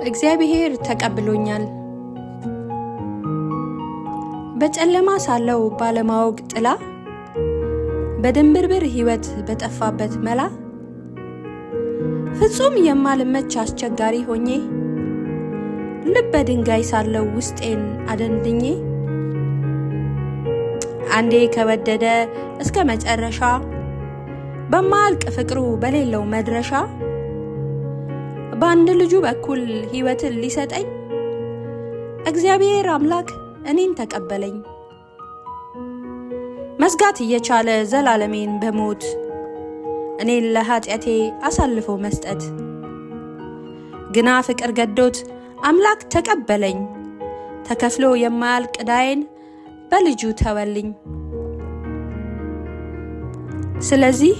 እግዚአብሔር ተቀብሎኛል። በጨለማ ሳለው ባለማወቅ ጥላ፣ በድንብርብር ሕይወት በጠፋበት መላ፣ ፍጹም የማልመች አስቸጋሪ ሆኜ፣ ልበ ድንጋይ ሳለው ውስጤን አደንድኜ፣ አንዴ ከወደደ እስከ መጨረሻ፣ በማያልቅ ፍቅሩ በሌለው መድረሻ፣ በአንድ ልጁ በኩል ሕይወትን ሊሰጠኝ እግዚአብሔር አምላክ እኔን ተቀበለኝ። መዝጋት እየቻለ ዘላለሜን በሞት፣ እኔን ለኃጢአቴ አሳልፎ መስጠት፣ ግና ፍቅር ገዶት አምላክ ተቀበለኝ። ተከፍሎ የማያልቅ ዕዳዬን በልጁ ተወልኝ። ስለዚህ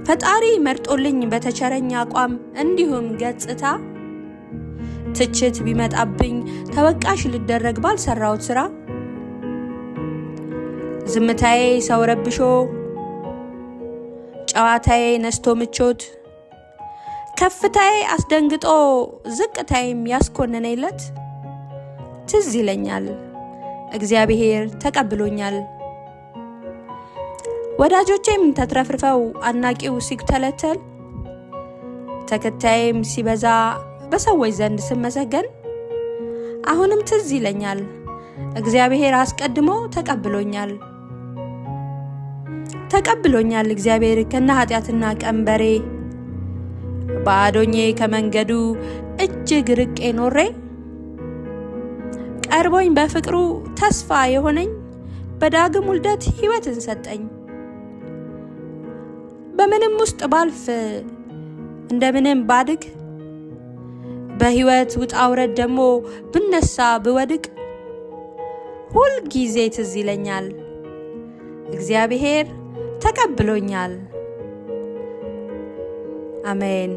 ፈጣሪ መርጦልኝ በተቸረኝ አቋም እንዲሁም ገጽታ፣ ትችት ቢመጣብኝ ተወቃሽ ልደረግ ባልሰራሁት ስራ፣ ዝምታዬ ሰው ረብሾ፣ ጨዋታዬ ነስቶ ምቾት፣ ከፍታዬ አስደንግጦ ዝቅታዬም ያስኮነነኝለት፣ ትዝ ይለኛል እግዚአብሔር ተቀብሎኛል። ወዳጆቼም ተትረፍርፈው አድናቂው ሲተለተል፣ ተከታዬም ሲበዛ በሰዎች ዘንድ ስመሰገን፣ አሁንም ትዝ ይለኛል እግዚአብሔር አስቀድሞ ተቀብሎኛል። ተቀብሎኛል እግዚአብሔር ከነ ኃጢአትና ቀንበሬ፣ ባዶኜ ከመንገዱ እጅግ ርቄ ኖሬ፣ ቀርቦኝ በፍቅሩ ተስፋ የሆነኝ በዳግም ውልደት ሕይወትን ሰጠኝ። በምንም ውስጥ ባልፍ እንደምንም ባድግ፣ በሕይወት ውጣ ውረድ ደግሞ ብነሳ ብወድቅ፣ ሁል ጊዜ ትዝ ይለኛል እግዚአብሔር ተቀብሎኛል። አሜን።